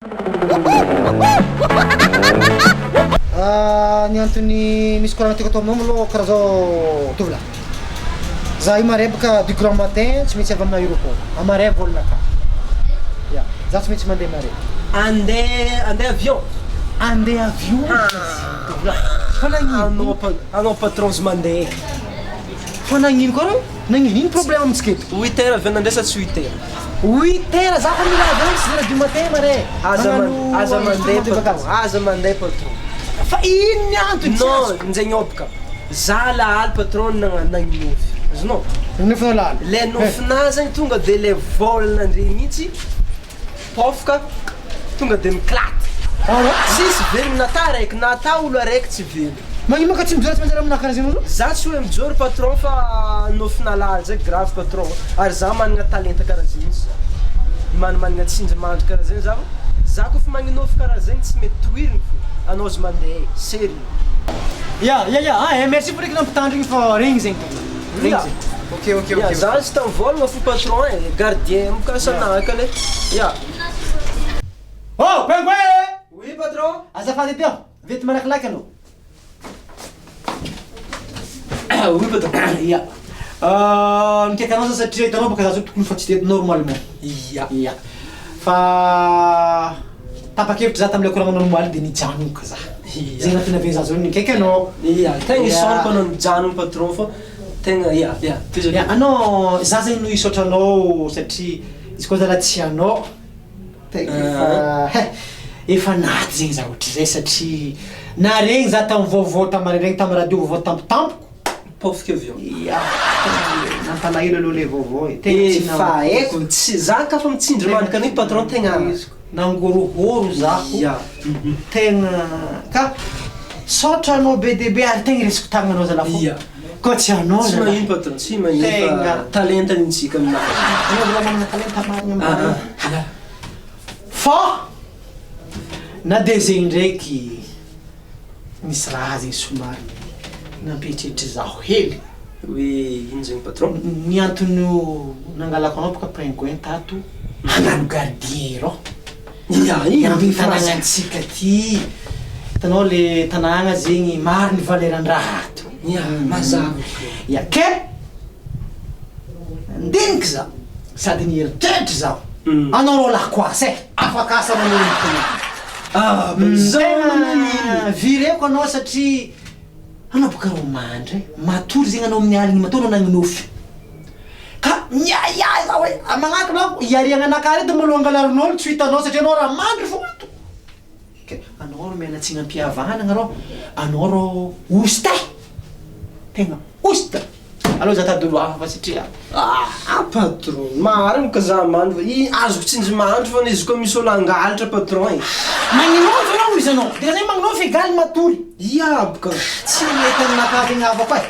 Ny antony misy koragna tiako atao aminao malôha karaha zao tovolahy, za io mare bôka du grand matin tsy maintsy avy amin'ny aéroport, amaray vol-nakà, ya, za tsy maintsy mandeha mare. Andeha andeha avion? Andeha avion izy tovolahy, fa nagnino? Anao pa- anao patron tsy mandeha. Fa nagnino koa rô? Nagnino? Ino problème amintsika eto? Huit heures avion nandeha sa tsy huit heures? Huit heures za fa mila avy any six heures du matin mare. Aza Magnano aza mandeha de patron, vacances. aza mandeha patron. Fa ino ny antony tsy Non, azoko? njegny bôka. Za lahaly patron nagna- nagninofy. Azonao? Nofy lahaly. Le nofinah zegny tonga de le vol-nandre mihitsy Pôfoka tonga de miklaty. Tsisy velogno na ta araiky na ta olo araiky tsy velogno. Magnino ka tsy mijoro tsy manjary aminah karaha zegny olo? Za tsy hoe mijoro patron fa nofin'alahalo zay grave patron ary za managna talenta karaha zegny mintsy za. Manimanagna tsinjy mandry karaha zegny za fa za kofa magninofy karaha zegny tsy mety tohirigny fo anao zy mandeha e, serieux. Ya ya ya ah eh merci fa ndraiky nampitandrigny fa regny zegny tokony. Regny zegny. Ok ok ok. Ya za tsy tamivôlagna fo patron e, gardien mikasa anah kale. Ya. Oh pingouin eh! Oui patron. Azafady edy aho, vety malakilaky anao. Oui patron. Ya. Nikaiky anao za satria hitanao bôka za zao tokony efa tsy teto normalement. Ya. Ya. Fa tapa-kevitra za tamin'ilay koragnanao omaly de nijanona za. Zay no tena za zao nikaiky anao. Ya, tegna isaorako anao nijanona patron fa tegna ya ya. Tohizo Ya, anao za zegny no hisaotra anao satria izy koa zalahy tsy anao tegna efa he efa naty zegny za ohatrizay satria naharegny za tamin'ny vaovao tamin'ny tamin'ny radio vaovao tampotampoko. Paofika avy eo. Ya, tegna nampalahelo aloha le vaovao e, tegna tsy Efa haiko, tsy za ka fa mitsindry mandrika an'igny patron tegna. Nangorohoro zaho, Ya. tegna ka saotra anao be dia be ary tegna resiko tagnanao zalahy fô, Ya. koa tsy anao Tsy zalahy. magnino patron, tsy magnino fa Tegna. talenta nintsika aminazy. Anao zalahy managna talenta marigna marigna. Ah, ah. Fô na de zegny ndraiky Nisy raha zegny somary nampieritreritra zaho hely. Hoe ino zegny patron? Ny antony nangalako anao boka pingouin tato hagnano gardien rô. Ya, Ny ambin'ny tanàgnantsika ty, hitanao le tanàgna zegny maro ny valeran-draha ato. Ya, mazava. Ya, ke Nandiniky zaho sady nieritreritra zaho, anao rô lakoasy e, afaka asa manomboka io. Tegna vireko anao satria anao boka rô mandry e, matory zegny anao amin'ny aligny matoa anao nagnonofy. Ka miahiahy zaho hoe magnanto manko iariagnanakahy reto mbola angalarin'olo tsy ho hitanao satria anao raha mandry fô ato. Ke anao rô miala tsiny am-pihavanagna rô, anao rô osta e! Tegna osta! Aleo za tady olo hafa fa satria. Ah patron, marigny ka za mandry fa i azoko tsinjo mandry fa izy koa misy olo hangalatra patron e. Magninofy anao izy anao, dika zay magninofy egaly matory. Ia aby ka. Tsy mety aminakahy zegny havako e.